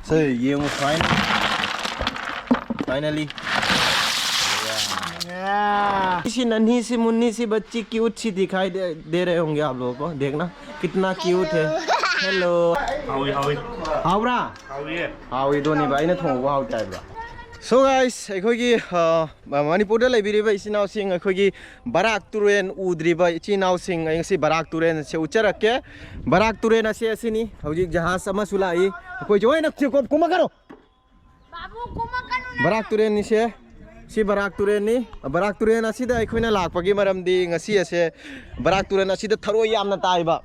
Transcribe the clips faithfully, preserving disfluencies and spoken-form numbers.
सो ये वो final finally इसी नन्ही सी मुन्नी सी बच्ची क्यूट सी दिखाई दे, दे रहे होंगे आप लोगों को। देखना कितना क्यूट है। हेलो। ꯍꯥꯎꯏ ꯍꯥꯎꯏ ꯍꯥꯎꯕ꯭ꯔꯥ? ꯍꯥꯎꯏꯌꯦ ꯍꯥꯎꯏꯗꯣꯅꯦꯕ ꯑꯩꯅ ꯊꯣꯡꯕ ꯍꯥꯎꯇꯦ ꯍꯥꯏꯕ꯫ So guys, ꯑꯩꯈꯣꯏꯒꯤ ꯑ, ꯃꯅꯤꯄꯨꯔꯗ ꯂꯩꯕꯤꯔꯤꯕ ꯏꯆꯤꯟ ꯏꯅꯥꯎꯁꯤꯡ, ꯑꯩꯈꯣꯏꯒꯤ ꯕꯔꯥꯛ ꯇꯨꯔꯦꯜ ꯎꯗ꯭ꯔꯤꯕ ꯏꯆꯤꯟ ꯏꯅꯥꯎꯁꯤꯡ, ꯑꯩ ꯉꯁꯤ ꯕꯔꯥꯛ ꯇꯨꯔꯦꯜꯁꯦ ꯎꯠꯆꯔꯛꯀꯦ꯫ ꯕꯔꯥꯛ ꯇꯨꯔꯦꯜ ꯑꯁꯦ ꯑꯁꯤꯅꯤ꯫ ꯍꯧꯖꯤꯛ ꯖꯍꯥꯖ ꯑꯃꯁꯨ ꯂꯥꯛꯏ꯫ ꯑꯩꯈꯣꯏꯁꯦ ꯑꯣꯏꯅ ꯀꯨꯝꯃꯛꯀꯅꯨ꯫ ꯕꯥꯕꯨ ꯀꯨꯝꯃꯛꯀꯅꯨ ꯅꯪ꯫ ꯕꯔꯥꯛ ꯇꯨꯔꯦꯜꯅꯤꯁꯦ꯫ ꯁꯤ ꯕꯔꯥꯛ ꯇꯨꯔꯦꯜꯅꯤ꯫ ꯕꯔꯥꯛ ꯇꯨꯔꯦꯜ ꯑꯁꯤꯗ ꯑꯩꯈꯣꯏꯅ ꯂꯥꯛꯄꯒꯤ ꯃꯔꯝꯗꯤ ꯉꯁꯤ ꯑꯁꯦ ꯕꯔꯥꯛ ꯇꯨꯔꯦꯜ ꯑꯁꯤꯗ ꯊꯔꯣꯏ ꯌꯥꯝꯅ ꯇꯥꯏꯕ꯫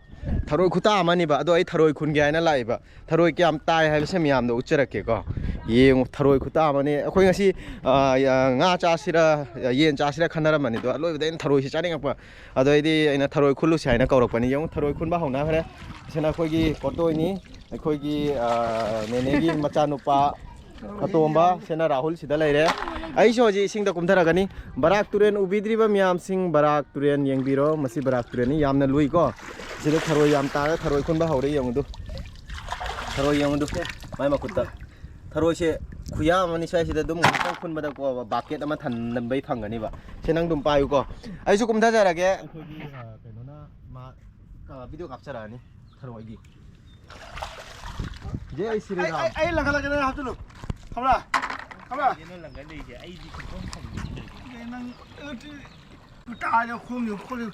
ꯊꯔꯣꯏ ꯈꯨꯇꯥ ꯑꯃꯅꯤꯕ꯫ ꯑꯗꯣ ꯑꯩ ꯊꯔꯣꯏ ꯈꯨꯟꯒꯦ ꯍꯥꯏꯅ ꯂꯥꯛꯏꯕ꯫ ꯊꯔꯣꯏ ꯀꯌꯥꯝ ꯇꯥꯏ ꯍꯥꯏꯕꯁꯦ ꯃꯌꯥꯝꯗ ꯎꯠꯆꯔꯛꯀꯦꯀꯣ꯫ ꯌꯦꯡꯉꯨ, ꯊꯔꯣꯏ ꯈꯨꯇꯥ ꯑꯃꯅꯤ꯫ ꯑꯩꯈꯣꯏ ꯉꯁꯤ ꯑ, ꯌ-, ꯉꯥ ꯆꯥꯁꯤꯔ ꯌꯦꯟ ꯆꯥꯁꯤꯔ ꯈꯟꯅꯔꯝꯕꯅꯤ꯫ ꯑꯗꯣ ꯑꯂꯣꯏꯕꯗ ꯑꯩꯅ ꯊꯔꯣꯏꯁꯤ ꯆꯥꯅꯤꯡꯉꯛꯄ꯫ ꯑꯗꯣ ꯑꯩꯗꯤ ꯑꯩꯅ ꯊꯔꯣꯏ ꯈꯨꯜꯂꯨꯁꯤ ꯍꯥꯏꯅ ꯀꯧꯔꯛꯄꯅꯤ꯫ ꯌꯦꯡꯉꯨ, ꯊꯔꯣꯏ ꯈꯨꯟꯕ ꯍꯧꯅꯈ꯭ꯔꯦ꯫ ꯁꯤꯅ ꯑꯩꯈꯣꯏꯒꯤ ꯀꯣꯇꯣꯏꯅꯤ꯫ ꯑꯩꯈꯣꯏꯒꯤ ꯑ, ꯅꯦꯅꯦꯒꯤ ꯃꯆꯥꯅꯨꯄꯥ ꯑꯇꯣꯝꯕ, ꯁꯤꯅ ꯔꯥꯍꯨꯜ ꯁꯤꯗ ꯂꯩꯔꯦ꯫ ꯑꯩꯁꯨ ꯍꯧꯖꯤꯛ ꯏꯁꯤꯡꯗ ꯀꯨꯝꯊꯔꯛꯀꯅꯤ꯫ ꯕꯔꯥꯛ ꯇꯨꯔꯦꯜ ꯎꯕꯤꯗ꯭ꯔꯤꯕ ꯃꯌꯥꯝꯁꯤꯡ, ꯕꯔꯥꯛ ꯇꯨꯔꯦꯜ ꯌꯦꯡꯕꯤꯔꯣ꯫ ꯃꯁꯤ ꯕꯔꯥꯛ ꯇꯨꯔꯦꯜꯅꯤ, ꯌꯥꯝꯅ ꯂꯨꯏꯀꯣ꯫ ꯁꯤꯗ ꯊꯔꯣꯏ ꯌꯥꯝ ꯇꯥꯔꯦ, ꯊꯔꯣꯏ ꯈꯨꯟꯕ ꯍꯧꯔꯦ꯫ ꯌꯦꯡꯉꯨꯗꯨ, ꯊꯔꯣꯏ ꯌꯦꯡꯉꯨꯗꯨ, ꯃꯥꯏ ꯃꯈꯨꯠꯇ ꯊꯔꯣꯏꯁꯦ ꯈꯨꯌꯥꯝ ꯑꯃꯅꯤ꯫ ꯁ꯭ꯋꯥꯏꯁꯤꯗ ꯑꯗꯨꯝ ꯉꯥꯏꯍꯥꯛꯇꯪ ꯈꯨꯟꯕꯗꯀꯣ ꯕꯥꯀꯦꯠ ꯑꯃ ꯊꯟꯕꯩ ꯐꯪꯒꯅꯤꯕ꯫ ꯁꯦ, ꯅꯪ ꯑꯗꯨꯝ ꯄꯥꯏꯌꯨꯀꯣ, ꯑꯩꯁꯨ ꯀꯨꯝꯊꯖꯔꯒꯦ꯫ ꯑꯩꯈꯣꯏꯒꯤ ꯑ, ꯀꯩꯅꯣꯅ ꯃꯥ ꯚꯤꯗꯤꯑꯣ ꯀꯥꯞꯆꯔꯛꯑꯅꯤ ꯊꯔꯣꯏꯒꯤ꯫ ꯖꯦ ꯑꯩ ꯁ꯭ꯔꯤ ꯑꯩ ꯔꯥꯝ꯫ ꯑꯩ ꯑꯩ ꯂꯪꯈꯠꯂꯛꯀꯦ, ꯅꯪ ꯍꯥꯞꯆꯤꯜꯂꯨ꯫ ꯈꯪꯕ꯭ꯔꯥ? ꯈꯪꯕ꯭ꯔꯥ? ꯀꯩꯅꯣ ꯂꯪꯒ ꯂꯩꯁꯦ ꯑꯩꯗꯤ ꯈꯪꯐꯝ ꯈꯪꯗꯦ꯫ ꯑꯦ, ꯅꯪ ꯑꯗꯨꯗꯤ ꯇꯥꯔꯦ, ꯈꯣꯡꯁꯦ ꯈꯣꯠꯂꯦ꯫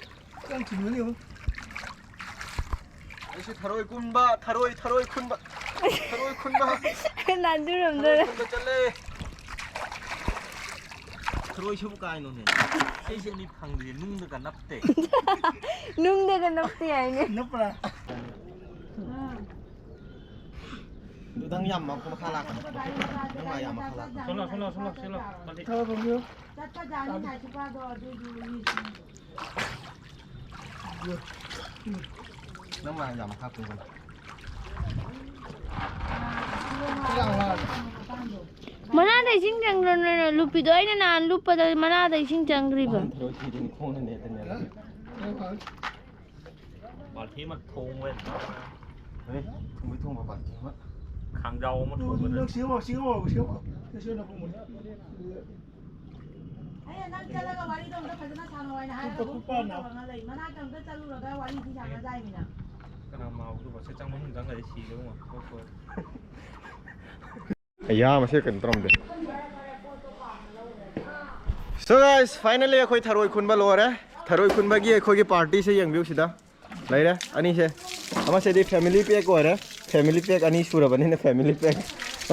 ꯅꯪ ꯊꯤꯟꯕꯅꯤ ꯌꯦꯡꯉꯨ꯫ ꯑꯩꯁꯨ ꯊꯔꯣꯏ ꯈꯨꯟꯕ, ꯊꯔꯣꯏ, ꯊꯔꯣꯏ ꯈꯨꯟꯕ, ꯊꯔꯣꯏ ꯈꯨꯟꯕ, ꯊꯔꯣꯏ ꯅꯥꯟꯗꯨꯔꯝꯗꯣꯔꯦ꯫ ꯈꯨꯟꯕ ꯆꯠꯂꯦ꯫ ꯊꯔꯣꯏꯁꯤꯕꯨ ꯀꯥꯏꯅꯣꯅꯦ? ꯑꯩꯁꯦ ꯃꯤ ꯐꯪꯗ꯭ꯔꯤ, ꯅꯨꯡꯗꯒ ꯅꯞꯇꯦ꯫ ꯅꯨꯡꯗꯒ ꯅꯞꯇꯦ ꯍꯥꯏꯅꯦ꯫ ꯅꯞꯄ꯭ꯔꯥ? ꯑꯗꯨ ꯅꯪ ꯌꯥꯝ ꯃꯈꯥ ꯂꯥꯛꯀꯅꯨ꯫ ꯅꯪ ꯌꯥꯝ ꯃꯈꯥ ꯂꯥꯛꯀꯅꯨ꯫ ꯁꯣꯝꯂꯥꯎ ꯁꯣꯝꯂꯥꯎ ꯁꯣꯝꯂꯥꯎ ꯁꯤꯂꯥꯎ꯫ ꯃꯥꯗꯤ ꯊꯕꯛ ꯐꯪꯕꯤꯌꯨ꯫ ꯆꯠꯀꯗ꯭ꯔꯥꯅꯤ ꯍꯥꯏꯁꯤꯕꯣ ꯑꯗꯣ ꯑꯗꯨꯗꯨꯒꯤ ꯅꯪ ꯌꯥꯝ ꯃꯈꯥ ꯀꯨꯝꯒꯅꯨ꯫ ꯃꯅꯥꯗ ꯏꯁꯤꯡ ꯆꯪꯗ꯭ꯔꯣ ꯅꯣꯏꯅ ꯂꯨꯞꯄꯤꯗꯣ? ꯑꯩꯅ ꯅꯍꯥꯟ ꯂꯨꯞꯄꯗ ꯃꯅꯥꯗ ꯏꯁꯤꯡ ꯆꯪꯗ꯭ꯔꯤꯕ꯫ ꯊꯔꯣꯏ ꯊꯤꯗꯅ ꯈꯣꯡꯅ ꯅꯦꯠꯇ ꯅꯦꯠꯂꯒ꯫ ꯕꯥꯜꯇꯤ ꯑꯃ ꯊꯣꯡꯕ ꯑꯣꯏꯅ ꯍꯣꯏ, ꯊꯨꯝꯕꯩ ꯊꯣꯡꯕ ꯕꯥꯜꯇꯤ ꯑꯃ꯫ ꯈꯥꯡꯖꯥꯎ ꯑꯃ ꯊꯣꯡꯕꯗ ꯅꯪ ꯁꯤꯒꯣ ꯁꯤꯒꯣ ꯁꯤꯒꯣ ꯁꯤꯒꯣ ꯅ ꯐꯣꯡꯕꯅꯤ꯫ ꯑꯩꯅ ꯅꯪ ꯆꯠꯂꯒ ꯋꯥꯔꯤꯗꯣ ꯑꯝꯇ ꯐꯖꯅ ꯁꯥꯟꯅꯧ ꯍꯥꯏꯅ ꯍꯥꯏꯔꯒ ꯎꯝ ꯇꯧꯔꯒ ꯂꯩ꯫ ꯃꯅꯥꯛꯇ ꯑꯝꯇ ꯆꯠꯂꯨꯔꯒ ꯋꯥꯔꯤꯗꯤ ꯁꯥꯟꯅꯗꯥꯏꯃꯤꯅ꯫ ꯀꯅꯥ ꯃꯥꯎꯗꯨꯕ ꯁꯦ ꯆꯪ ꯃꯅꯨꯡ ꯆꯪꯒꯗꯤ ꯁꯤꯔꯦ ꯎꯃ꯫ ꯑꯌꯥ ꯃꯁꯤ ꯀꯩꯅꯣ ꯇꯧꯔꯝꯗꯦ꯫ So guys, finally ꯑꯩꯈꯣꯏ ꯊꯔꯣꯏ ꯈꯨꯟꯕ ꯂꯣꯏꯔꯦ꯫ ꯊꯔꯣꯏ ꯈꯨꯟꯕꯒꯤ ꯑꯩꯈꯣꯏꯒꯤ party ꯁꯦ ꯌꯦꯡꯕꯤꯌꯨ ꯁꯤꯗ꯫ ꯂꯩꯔꯦ ꯑꯅꯤꯁꯦ꯫ ꯑꯃꯁꯤꯗꯤ family pack ꯑꯣꯏꯔꯦ꯫ Family pack ꯑꯅꯤ ꯁꯨꯔꯕꯅꯤꯅ family pack꯫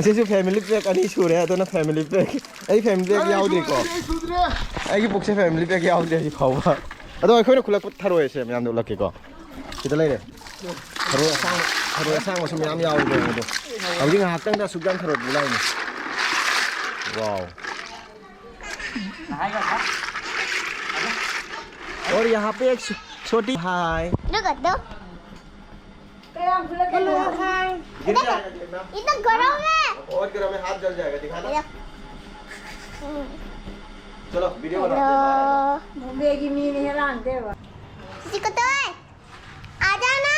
ꯑꯁꯤꯁꯨ family pack ꯑꯅꯤ ꯁꯨꯔꯦ ꯑꯗꯨꯅ family pack꯫ ꯑꯩ family pack ꯌꯥꯎꯗ꯭ꯔꯤꯀꯣ꯫ ꯑꯩꯒꯤ ꯄꯨꯛꯁꯦ family pack ꯌꯥꯎꯗ꯭ꯔꯤ ꯍꯧꯖꯤꯛ ꯐꯥꯎꯕ꯫ ꯑꯗꯣ ꯑꯩꯈꯣꯏꯅ ꯈꯨꯜꯂꯛꯄ ꯊꯔꯣꯏꯁꯦ ꯃꯌꯥꯝꯗ ꯎꯠꯂꯛꯀꯦꯀꯣ꯫ ꯁꯤꯗ ꯂꯩꯔꯦ꯫ ꯊꯔꯣꯏ ꯑꯁꯥꯡꯕ ꯊꯔꯣꯏ ꯑꯁꯥꯡꯕꯁꯨ ꯃꯌꯥꯝ ꯌꯥꯎꯔꯤꯕ ꯑꯗꯣ꯫ ꯍꯧꯖꯤꯛ ꯉꯥꯏꯍꯥꯛꯇꯪꯗ ꯑꯁꯨꯛ ꯌꯥꯝ ꯊꯔꯣꯏ ꯄꯨꯂꯥꯛꯏꯅꯦ꯫ Wow꯫ और यहाँ पे एक छो- छोटी हाय। ꯂꯣꯛ ꯑꯗꯣ꯫ ꯀꯌꯥꯝ ꯈꯨꯂꯛꯀꯅꯣ? ꯍꯥꯏ꯫ गिर जाएगा देखना। इतना गरम है। बहुत गर्म है, हाथ जल जाएगा, दिखाना। चलो वीडियो बनाते हैं। ꯕꯣꯝꯕꯦꯒꯤ ꯃꯤꯅ ꯍꯦꯔꯥꯟꯗꯦꯕ꯫ ꯁꯤꯁꯤ ꯀꯠꯇꯣꯏ꯫ आ जाना।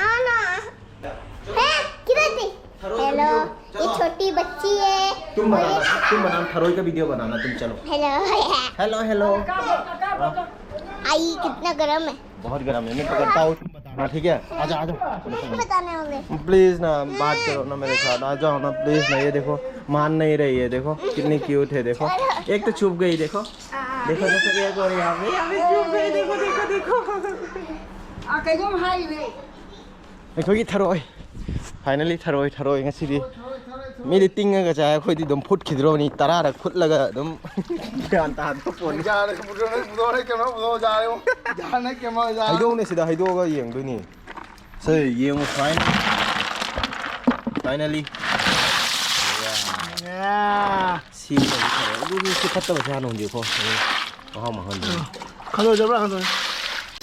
आना। है, किधर थी? हेलो, ये छोटी बच्ची है। तुम बनाना, तुम बनाना, थरोई का वीडियो बनाना तुम, चलो। हेलो। Hello hello. आई, कितना गरम है। बहुत गरम है, मैं पकड़ता हूँ, तुम बताना, ठीक है? आजा आजा। बताने वाले। प्लीज ना, बात करो ना मेरे साथ, आ जाओ ना प्लीज ना। ये देखो, मान नहीं रही है, देखो कितनी क्यूट है। देखो, एक तो छुप गई। देखो, देखो, देखो, एक और यहाँ पे, यहाँ पे छुप गई। देखो, देखो, देखो। ꯀꯩꯅꯣꯝ ꯍꯥꯏꯔꯤꯅꯦ꯫ ꯑꯩꯈꯣꯏꯒꯤ ꯊꯔꯣꯏ꯫ Finally ꯊꯔꯣꯏ ꯊꯔꯣꯏ ꯉꯁꯤꯗꯤ꯫ ꯃꯤꯗꯤ ꯇꯤꯡꯉꯒ ꯆꯥꯏ, ꯑꯩꯈꯣꯏꯗꯤ ꯑꯗꯨꯝ ꯐꯨꯠꯈꯤꯗ꯭ꯔꯣꯕꯅꯤ꯫ ꯇꯔꯥꯔꯛ ꯐꯨꯠꯂꯒ ꯑꯗꯨꯝ ꯒ꯭ꯌꯥꯟ ꯇꯥꯗꯕ ꯄꯣꯠꯅꯤ꯫ ꯌꯥꯔꯦ ꯄꯨꯊꯣꯔꯛꯑꯣ ꯄꯨꯊꯣꯔꯛꯑꯣ ꯀꯩꯅꯣ ꯄꯨꯊꯣꯔꯛꯑꯣ ꯌꯥꯔꯦ ꯌꯥꯔꯦ ꯀꯩꯅꯣ ꯌꯥꯔꯦ꯫ ꯍꯩꯗꯣꯛꯅꯦ ꯁꯤꯗ ꯍꯩꯗꯣꯛꯑꯒ ꯌꯦꯡꯗꯣꯏꯅꯤ꯫ ꯁꯦ ꯌꯦꯡꯉꯨ꯫ Finally꯫ Finally꯫ ꯁꯤ ꯐꯠꯇꯕꯁꯦ ꯍꯥꯟꯅ ꯍꯨꯟꯕꯤꯌꯨꯀꯣ꯫ ꯃꯍꯥꯎ ꯃꯍꯥꯎ ꯍꯟꯕꯤꯌꯨ꯫ ꯈꯟꯗꯣꯛꯑꯣ ꯖꯕ꯭ꯔꯥ ꯈꯟꯗꯣꯛꯑꯣ꯫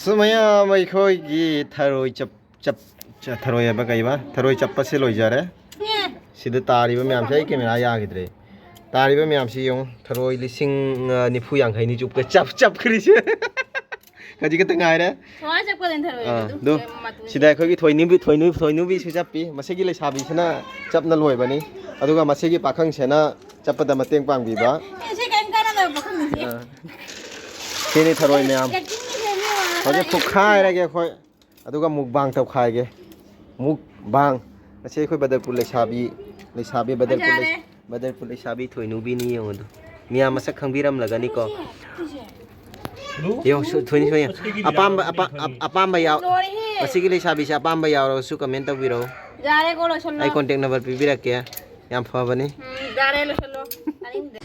ꯁꯨ ꯃꯌꯥꯝ ꯑꯩꯈꯣꯏꯒꯤ ꯊꯔꯣꯏ ꯆꯞ ꯆꯞ ꯆ- ꯊꯔꯣꯏ ꯍꯥꯏꯕ ꯀꯩꯕ ꯊꯔꯣꯏ ꯆꯞꯄꯁꯦ ꯂꯣꯏꯖꯔꯦ꯫ ꯁꯤꯗ ꯇꯥꯔꯤꯕ ꯃꯌꯥꯝꯁꯦ ꯑꯩ ꯀꯦꯃꯦꯔꯥ ꯌꯥꯈꯤꯗ꯭ꯔꯦ꯫ ꯇꯥꯔꯤꯕ ꯃꯌꯥꯝꯁꯤ ꯌꯦꯡꯉꯨ꯫ ꯊꯔꯣꯏ ꯂꯤꯁꯤꯡ ꯅꯤꯐꯨ ꯌꯥꯡꯈꯩꯅꯤ ꯆꯨꯞꯀ ꯆꯞ ꯆꯞꯈ꯭ꯔꯤꯁꯦ꯫ ꯈꯖꯤꯛ ꯈꯛꯇ ꯉꯥꯏꯔꯦ꯫ ꯁꯨꯃꯥꯏꯅ ꯆꯠꯄꯗ ꯊꯔꯣꯏ ꯑꯥ, ꯑꯗꯨ ꯑꯗꯨ ꯌꯥꯝ ꯃꯇꯨ ꯁꯤꯗ ꯑꯩꯈꯣꯏꯒꯤ ꯊꯣꯏꯅꯨꯕꯤ, ꯊꯣꯏꯅꯨ-, ꯊꯣꯏꯅꯨꯕꯤꯁꯨ ꯆꯞꯄꯤ꯫ ꯃꯁꯤꯒꯤ ꯂꯩꯁꯥꯕꯤꯁꯤꯅ ꯆꯞꯅ ꯂꯣꯏꯕꯅꯤ, ꯑꯗꯨꯒ ꯃꯁꯤꯒꯤ ꯄꯥꯈꯪꯁꯤꯅ ꯆꯞꯄꯗ ꯃꯇꯦꯡ ꯄꯥꯡꯕꯤꯕ꯫ ꯑꯦ, ꯁꯤ ꯀꯩꯝ ꯀꯥꯟꯅꯗꯕ ꯄꯥꯈꯪꯅꯤꯁꯦ꯫ ꯑꯥ꯫ ꯁꯤꯅꯤ ꯊꯔꯣꯏ ꯃꯌꯥꯝ꯫ Acting ꯁꯦ ꯃꯤ ꯍꯧꯖꯤꯛ ꯐꯨꯛꯈꯥꯏꯔꯒꯦ ꯑꯩꯈꯣꯏ꯫ ꯑꯗꯨꯒ mukbang ꯇꯧꯈꯥꯏꯒꯦ꯫ Mukbang꯫ ꯉꯁꯤ ꯑꯩꯈꯣꯏ ꯕꯗꯔꯄꯨꯔ ꯂꯩꯁꯥꯕꯤ, ꯂꯩꯁꯥꯕꯤ ꯕꯗꯔꯄꯨꯔ ꯂꯩ-, ꯐꯖꯔꯦ꯫ ꯕꯗꯔꯄꯨꯔ ꯂꯩꯁꯥꯕꯤ ꯊꯣꯏꯅꯨꯕꯤꯅꯤ ꯌꯦꯡꯉꯨ ꯑꯗꯨ꯫ ꯃꯤꯌꯥꯝ ꯃꯁꯛ ꯈꯪꯕꯤꯔꯝꯂꯒꯅꯤꯀꯣ꯫ ꯁꯤꯁꯦ꯫ ꯌꯦꯡꯉꯨ, ꯁꯨ-, ꯊꯣꯏꯅꯤ, ꯊꯣꯏꯅꯤ꯫ ꯑꯄꯥꯝꯕ, ꯑꯄꯥ-, ꯑꯞ-, ꯑꯄꯥꯝꯕ ꯌꯥꯎ-, ꯂꯣꯏꯔꯦꯍꯦ꯫ ꯃꯁꯤꯒꯤ ꯂꯩꯁꯥꯕꯤꯁꯦ ꯑꯄꯥꯝꯕ ꯌꯥꯎꯔꯒꯁꯨ comment ꯇꯧꯕꯤꯔꯛꯎ꯫ ꯌꯥꯔꯦꯀꯣ, ꯂꯣꯏꯁꯜꯂꯣ꯫ ꯑꯩ contact number ꯄꯤꯕꯤꯔꯛꯀꯦ꯫ ꯌꯥꯝ ꯐꯕꯅꯤ꯫ ꯎꯝ, ꯌꯥꯔꯦ, ꯂꯣꯏꯁꯜꯂꯣ꯫ ꯇꯥꯅꯤꯡꯗꯦ꯫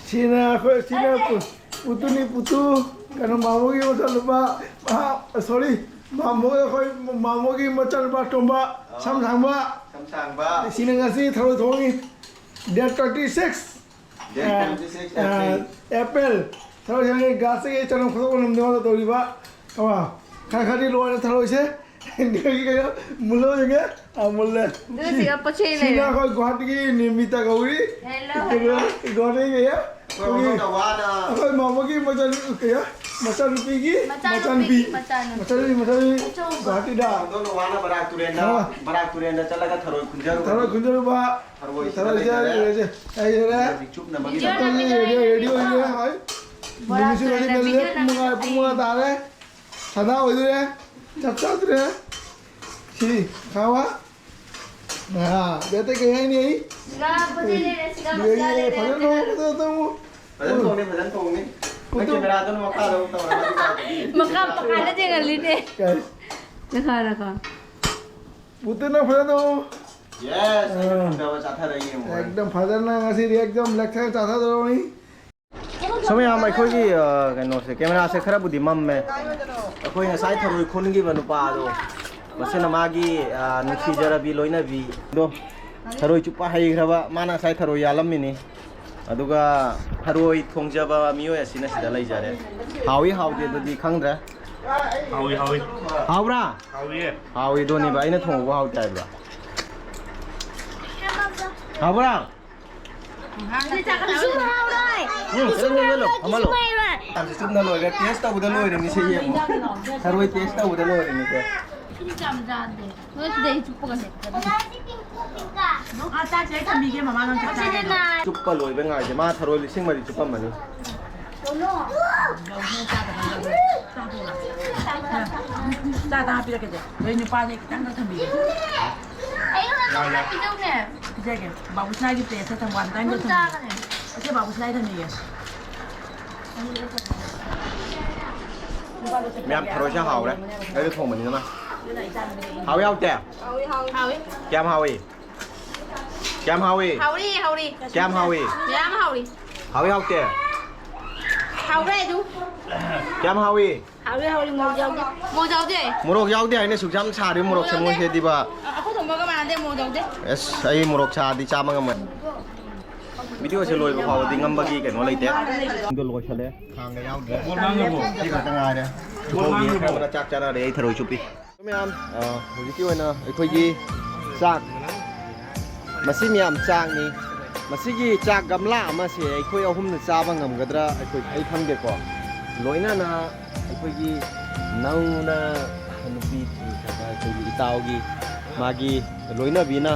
ꯁꯤꯅ ꯑꯩꯈꯣꯏ, ꯁꯤꯅ ꯄꯨ-, ꯄꯨꯇꯨꯅꯤ, ꯄꯨꯇꯨ꯫ ꯀꯩꯅꯣ, ꯃꯥꯃꯣꯒꯤ ꯃꯆꯥꯅꯨꯄꯥ, ꯑꯥ, sorry, ꯃꯥꯃꯣ, ꯑꯩꯈꯣꯏ ꯃꯥꯃꯣꯒꯤ ꯃꯆꯥꯅꯨꯄꯥ ꯇꯣꯝꯕ, ꯁꯝ ꯁꯥꯡꯕ꯫ ꯁꯝ ꯁꯥꯡꯕ꯫ ꯁꯤꯅ ꯉꯁꯤ ꯊꯔꯣꯏ ꯊꯣꯡꯉꯤ꯫ Date twenty six꯫ Date ꯑꯥ, twenty six ꯑꯥ, April꯫ April꯫ ꯊꯔꯣꯏ ꯊꯣꯡꯉꯤ, ꯒ꯭ꯂꯥꯁꯇꯒꯤ ꯆꯅꯝ ꯈꯣꯠꯇꯣꯛꯄ ꯅꯝꯗꯅ ꯇꯧꯔꯤꯕ꯫ ꯀꯃꯥ, ꯈꯔ ꯈꯔꯗꯤ ꯂꯣꯏꯔꯦ ꯊꯔꯣꯏꯁꯦ꯫ ꯀꯩꯅꯣ, ꯃꯨꯜꯂꯣ ꯌꯦꯡꯒꯦ꯫ ꯑꯥ, ꯃꯨꯜꯂꯦ꯫ ꯑꯗꯨ ꯁꯤ, ꯁꯤꯒ ꯄꯣꯠꯆꯩ ꯁꯤꯅ ꯂꯩꯔꯦ꯫ ꯑꯩꯈꯣꯏ ꯒꯨꯋꯥꯍꯥꯇꯤꯒꯤ ꯅꯤꯔꯃꯤꯇꯥ ꯀꯧꯏ꯫ Hello, hello꯫ ꯒꯨꯋꯥꯍꯥꯇꯤꯒꯤ ꯀꯩ? ꯑꯩꯈꯣꯏ ꯍꯧꯗꯣꯡꯅ ꯋꯥꯅ ꯑꯩꯈꯣꯏ ꯃꯥꯃꯣꯒꯤ ꯃꯆꯥꯅꯨꯄꯤ ꯀꯩ? ꯃꯆꯥꯅꯨꯄꯤꯒꯤ ꯃꯆꯥꯅꯨꯄꯤꯒꯤ ꯃꯆꯥꯅꯨꯄꯤ꯫ ꯃꯆꯥꯅꯨꯄꯤ, ꯃꯆꯥꯅꯨꯄꯤ, ꯃꯆꯥꯅꯨꯄꯤ꯫ ꯑꯆꯧꯕ꯫ ꯒꯨꯋꯥꯍꯥꯇꯤꯗ꯫ ꯍꯧꯗꯣꯡꯅ ꯋꯥꯅ ꯕꯔꯥꯛ ꯇꯨꯔꯦꯟꯗ, ꯑꯥ꯫ ꯕꯔꯥꯛ ꯇꯨꯔꯦꯟꯗ ꯆꯠꯂꯒ ꯊꯔꯣꯏ ꯈꯨꯟꯖꯔꯨꯕꯅꯤ꯫ ꯊꯔꯣꯏ ꯈꯨꯟꯖꯔꯨꯕ꯫ ꯊꯔꯣꯏ ꯁꯤꯗ ꯊꯔꯣꯏꯁꯦ ꯂꯩꯖꯔꯦ꯫ ꯂꯩꯔꯦ꯫ ꯂꯩꯔꯦ꯫ ꯍꯧꯖꯤꯛ ꯆꯨꯞꯅꯕꯒꯤ ꯚꯤꯗꯤꯑꯣ ꯊꯔꯣꯏ꯫ ꯅꯝꯃꯤꯁꯦ꯫ ꯔꯦꯗꯤ, ꯔꯦꯗꯤ ꯑꯣꯏꯔꯦ꯫ ꯍꯣꯏ꯫ ꯕꯣꯔꯥ ꯅꯨꯃꯤꯠꯁꯨ ꯇꯨꯔꯦꯟꯗ ꯂꯣꯏꯁꯤꯟꯅꯔꯦ꯫ ꯚꯤꯗꯤꯑꯣ ꯄꯨꯡ ꯃꯉꯥ, ꯅꯝꯃꯤꯁꯦ꯫ ꯄꯨꯡ ꯃꯉꯥ ꯇꯥꯔꯦ꯫ ꯁꯅꯥ ꯑꯣꯏꯗꯣꯔꯦ꯫ ꯆꯞ ꯆꯥꯗ꯭ꯔꯦ꯫ ꯁꯤ ꯈꯥꯋꯥ꯫ ꯑꯥ, ꯕꯦꯇ ꯀꯩ ꯍꯥꯏꯅꯤ ꯑꯩ? ꯁꯤꯒ ꯄꯣꯠ ꯆꯩ ꯂꯩꯔꯦ, ꯁꯤꯒ ꯂꯩꯔꯦ, ꯃꯁꯥ ꯂꯩꯔꯦ, ꯐꯖꯅ ꯇꯧ, ꯐꯖꯅ ꯇꯧ꯫ ꯐꯖꯅ ꯇꯧꯅꯤ, ꯐꯖꯅ ꯇꯧꯅꯤ꯫ ꯅꯪ ꯎꯇꯨ꯫ ꯀꯦꯃꯦꯔꯥꯗꯣ ꯃꯈꯥꯗ ꯑꯃꯨꯛ ꯇꯧꯔꯒꯗꯤ ꯀꯥꯏꯗꯒꯤ? ꯃꯈꯥ, ꯃꯈꯥꯗ ꯆꯦꯡꯍꯜꯂꯤꯅꯦ꯫ ꯀꯥꯏ? ꯅꯈꯥ, ꯅꯈꯥ꯫ ꯎꯇꯨꯅ ꯐꯖꯅ ꯇꯧ꯫ Yes, ꯑꯩꯅ ꯑꯥ꯫ ꯐꯪꯗꯕ ꯆꯥꯊꯔ ꯌꯦꯡꯉꯨ꯫ ꯑꯦꯛꯗꯝ ꯐꯖꯅ ꯉꯁꯤꯗꯤ ꯑꯦꯛꯗꯝ ꯂꯦꯛꯊꯔ ꯆꯥꯊꯗꯧꯔꯕꯅꯤ꯫ ꯁꯣ ꯃꯌꯥꯝ, ꯑꯩꯈꯣꯏꯒꯤ, ꯑ, ꯀꯩꯅꯣꯁꯦ, ꯀꯦꯃꯦꯔꯥꯁꯦ ꯈꯔꯕꯨꯗꯤ ꯃꯝꯃꯦ꯫ ꯑꯩꯈꯣꯏ ꯉꯁꯥꯏ ꯊꯔꯣꯏ ꯈꯨꯟꯈꯤꯕ ꯅꯨꯄꯥꯗꯣ, ꯃꯁꯤꯅ ꯃꯥꯒꯤ, ꯑ, ꯅꯨꯡꯁꯤꯖꯔꯕꯤ ꯂꯣꯏꯅꯕꯤꯗꯣ ꯊꯔꯣꯏ ꯆꯨꯞꯄ ꯍꯩꯈ꯭ꯔꯕ, ꯃꯥꯅ ꯉꯁꯥꯏ ꯊꯔꯣꯏ ꯌꯥꯜꯂꯝꯃꯤꯅꯤ꯫ ꯑꯗꯨꯒ ꯊꯔꯣꯏ ꯊꯣꯡꯖꯕ ꯃꯤꯑꯣꯏ ꯑꯁꯤꯅ ꯁꯤꯗ ꯂꯩꯖꯔꯦ꯫ ꯍꯥꯎꯏ ꯍꯥꯎꯇꯦ ꯑꯗꯨꯗꯤ ꯈꯪꯗ꯭ꯔꯦ꯫ ꯍꯥꯎꯏ, ꯍꯥꯎꯏ꯫ ꯍꯥꯎꯕ꯭ꯔꯥ? ꯍꯥꯎꯏꯌꯦ꯫ ꯍꯥꯎꯏꯗꯣꯅꯦꯕ, ꯑꯩꯅ ꯊꯣꯡꯕꯕꯨ ꯍꯥꯎꯇꯦ ꯍꯥꯏꯕ꯭ꯔꯥ? ꯍꯥꯎꯕ꯭ꯔꯥ? ꯏꯁꯤꯡ ꯍꯥꯎꯔꯣꯏ꯫ ꯎꯝ, ꯏꯁꯤꯡ ꯆꯠꯂꯣ, ꯆꯠꯂꯣ, ꯍꯥꯎꯔꯣꯏ, ꯐꯝꯍꯜꯂꯣ꯫ ꯏꯁꯤꯡ ꯍꯥꯎꯔꯣꯏ꯫ ꯆꯥꯛꯁꯦ ꯆꯨꯞꯅ ꯂꯣꯏꯔꯦ꯫ ꯇꯦꯁ ꯇꯧꯕꯗ ꯂꯣꯏꯔꯦ ꯃꯤꯁꯦ, ꯌꯦꯡꯉꯣ꯫ ꯊꯔꯣꯏ ꯇꯦꯁ ꯇꯧꯕꯗ ꯂꯣꯏꯔꯦ ꯃꯤꯁꯦ꯫ ꯁꯤꯗꯤ ꯌꯥꯝ ꯆꯥꯗꯦ꯫ ꯅꯣꯏ ꯁꯤꯗꯩ ꯆꯨꯞꯄꯒꯅꯦ꯫ ꯑꯥ, ꯆꯥꯛꯁꯦ ꯑꯩ ꯊꯝꯕꯤꯒꯦ, ꯃꯃꯥ ꯅꯪ ꯆꯥꯛ ꯆꯥꯔꯦ꯫ ꯆꯨꯞꯄ ꯂꯣꯏꯕ ꯉꯥꯏꯗꯦ꯫ ꯃꯥ ꯊꯔꯣꯏ ꯂꯤꯁꯤꯡ ꯃꯔꯤ ꯆꯨꯞꯄꯝꯃꯅꯤ꯫ ꯆꯥꯗ ꯍꯥꯞꯄꯤꯔꯛꯀꯦꯁꯦ꯫ ꯅꯣꯏ ꯅꯨꯄꯥꯁꯦ ꯈꯤꯇꯪ ꯈꯛ ꯊꯝꯕꯤꯒꯦ꯫ ꯑꯩ ꯍꯣꯔꯦꯟ ꯃꯉꯣꯟꯗ ꯄꯤꯖꯧꯅꯦ꯫ ꯄꯤꯖꯒꯦ꯫ ꯕꯥꯕꯨꯁꯅꯥꯒꯤ ꯄ꯭ꯂꯦꯠꯁꯦ ꯊꯝꯃꯣ, ꯑꯝꯇꯪ ꯑꯗꯨꯝ ꯊꯝꯕꯤꯒꯦ꯫ ꯆꯥꯒꯅꯦ꯫ ꯑꯁꯦ ꯕꯥꯕꯨꯁꯅꯥꯒꯤ ꯊꯝꯕꯤꯒꯦ꯫ ꯃꯌꯥꯝ ꯊꯔꯣꯏꯁꯦ ꯍꯥꯎꯔꯦ꯫ ꯑꯩꯅ ꯊꯣꯡꯕꯅꯤꯅ꯫ ꯍꯥꯎꯏ ꯍꯥꯎꯇꯦ? ꯍꯥꯎꯏ, ꯍꯥꯎꯏ꯫ ꯍꯥꯎꯏ꯫ ꯀꯌꯥꯝ ꯍꯥꯎꯏ? ꯀꯌꯥꯝ ꯍꯥꯎꯏ? ꯍꯥꯎꯔꯤ, ꯍꯥꯎꯔꯤ꯫ ꯀꯌꯥꯝ ꯍꯥꯎꯏ? ꯃꯌꯥꯝ ꯍꯥꯎꯔꯤ꯫ ꯍꯥꯎꯏ ꯍꯥꯎꯇꯦ? ꯍꯥꯎꯔꯦ ꯑꯗꯨ꯫ ꯀꯌꯥꯝ ꯍꯥꯎꯏ? ꯍꯥꯎꯔꯤ, ꯍꯥꯎꯔꯤ, ꯃꯣꯔꯣꯛ ꯌꯥꯎꯗꯦ꯫ ꯃꯣꯔꯣꯛ ꯌꯥꯎꯗꯦ? ꯃꯣꯔꯣꯛ ꯌꯥꯎꯗꯦ ꯍꯥꯏꯅ ꯁꯨꯛ ꯌꯥꯝ ꯁꯥꯔꯤ ꯃꯣꯔꯣꯛꯁꯦ ꯃꯣꯏꯁꯦꯗꯤꯕ꯫ ꯑ-, ꯑꯩꯈꯣꯏ ꯊꯣꯡꯕꯒ ꯃꯥꯟꯅꯗꯦ, ꯃꯣꯔꯣꯛ ꯌꯥꯎꯗꯦ꯫ ꯑꯁ, ꯑꯩ ꯃꯣꯔꯣꯛ ꯁꯥꯗꯤ ꯆꯥꯕ ꯉꯝꯃꯣꯏ꯫ ꯚꯤꯗꯤꯑꯣꯁꯦ ꯂꯣꯏꯕ ꯐꯥꯎꯕꯗꯤ ꯉꯝꯕꯒꯤ ꯀꯩꯅꯣ ꯂꯩꯇꯦ꯫ ꯁꯤꯡꯗꯣ ꯂꯣꯏꯁꯜꯂꯦ꯫ ꯈꯥꯡꯒ ꯌꯥꯎꯗ꯭ꯔꯦ꯫ ꯁꯤ ꯈꯛꯇ ꯉꯥꯏꯔꯦ꯫ ꯈꯔ ꯑꯃꯅ ꯆꯥꯛ ꯆꯥꯅꯔꯦ, ꯑꯩ ꯊꯔꯣꯏ ꯆꯨꯞꯄꯤ꯫ ꯃꯌꯥꯝ, ꯑ, ꯍꯧꯖꯤꯛꯀꯤ ꯑꯣꯏꯅ ꯑꯩꯈꯣꯏꯒꯤ ꯆꯥꯛ, ꯃꯁꯤ ꯃꯌꯥꯝ ꯆꯥꯛꯅꯤ꯫ ꯃꯁꯤꯒꯤ ꯆꯥꯛ ꯒꯝꯂꯥ ꯑꯃꯁꯦ ꯑꯩꯈꯣꯏ ꯑꯍꯨꯝꯅ ꯆꯥꯕ ꯉꯝꯒꯗ꯭ꯔꯥ? ꯑꯩꯈꯣꯏ, ꯑꯩ ꯈꯪꯗꯦꯀꯣ꯫ ꯂꯣꯏꯅꯅ ꯑꯩꯈꯣꯏꯒꯤ ꯅꯧꯅ ꯅꯨꯄꯤ ꯊꯤꯈ꯭ꯔꯕ ꯑꯩꯈꯣꯏꯒꯤ ꯏꯇꯥꯎꯒꯤ, ꯃꯥꯒꯤ ꯂꯣꯏꯅꯕꯤꯅ,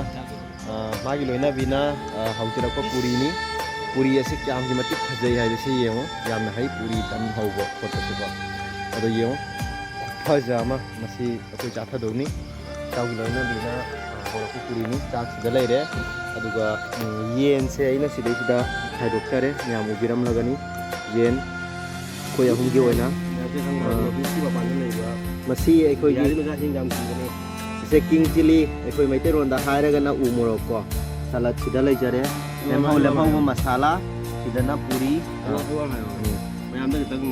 ꯑ, ꯃꯥꯒꯤ ꯂꯣꯏꯅꯕꯤꯅ, ꯑ, ꯍꯧꯖꯔꯛꯄ ꯄꯨꯔꯤꯅꯤ꯫ ꯄꯨꯔꯤ ꯑꯁꯤ ꯀꯌꯥꯝꯒꯤ ꯃꯇꯤꯛ ꯐꯖꯩ ꯍꯥꯏꯕꯁꯤ ꯌꯦꯡꯉꯨ꯫ ꯌꯥꯝꯅ ꯍꯩ ꯄꯨꯔꯤ ꯇꯟ ꯍꯧꯕ ꯈꯣꯠꯄꯁꯤꯀꯣ꯫ ꯑꯗꯣ ꯌꯦꯡꯉꯨ, ꯈꯨꯐꯖ ꯑꯃ꯫ ꯃꯁꯤ ꯑꯩꯈꯣꯏ ꯆꯥꯊꯗꯧꯅꯤ꯫ ꯏꯇꯥꯎꯒꯤ ꯂꯣꯏꯅꯕꯤꯅ, ꯑ, ꯍꯧꯔꯛꯄ ꯄꯨꯔꯤꯅꯤ꯫ ꯆꯥꯛꯁꯤꯗ ꯂꯩꯔꯦ꯫ ꯑꯗꯨꯒ, ꯎꯝ, ꯌꯦꯟꯁꯦ ꯑꯩꯅ ꯁꯤꯗꯩꯁꯤꯗ ꯈꯥꯏꯗꯣꯛꯆꯔꯦ꯫ ꯃꯌꯥꯝ ꯎꯕꯤꯔꯝꯂꯒꯅꯤ꯫ ꯌꯦꯟ ꯑꯩꯈꯣꯏ ꯑꯍꯨꯝꯒꯤ ꯑꯣꯏꯅ, ꯌꯥꯁꯦ ꯈꯪꯕ꯭ꯔꯥ? ꯑ, ꯅꯣꯔꯠ ꯏꯁꯀꯤ ꯃꯄꯥꯟꯗ ꯂꯩꯕ ꯃꯁꯤ ꯑꯩꯈꯣꯏꯒꯤ ꯕꯤꯍꯥꯔꯤ ꯃꯆꯥꯁꯤꯡ ꯌꯥꯝ ꯊꯤꯕꯅꯦ꯫ ꯁꯤꯁꯦ ꯀꯤꯡ ꯆꯤꯂꯤ, ꯑꯩꯈꯣꯏ ꯃꯩꯇꯩꯔꯣꯟꯗ ꯍꯥꯏꯔꯒꯅ ꯎ ꯃꯣꯔꯣꯛ ꯀꯣ꯫ ꯁꯂꯠꯁꯤꯗ ꯂꯩꯖꯔꯦ꯫ ꯑꯣ, ꯂꯦꯝꯍꯧ-, ꯃꯥꯅꯦ, ꯂꯦꯝꯍꯧꯕ ꯃꯥꯅꯦ꯫ ꯃꯁꯥꯂꯥ, ꯁꯤꯗꯅ ꯄꯨꯔꯤ꯫ ꯑꯣ, ꯑꯣ, ꯍꯥꯏꯌꯣ꯫ ꯎꯝ꯫ ꯃꯌꯥꯝꯗ ꯈꯤꯇꯪ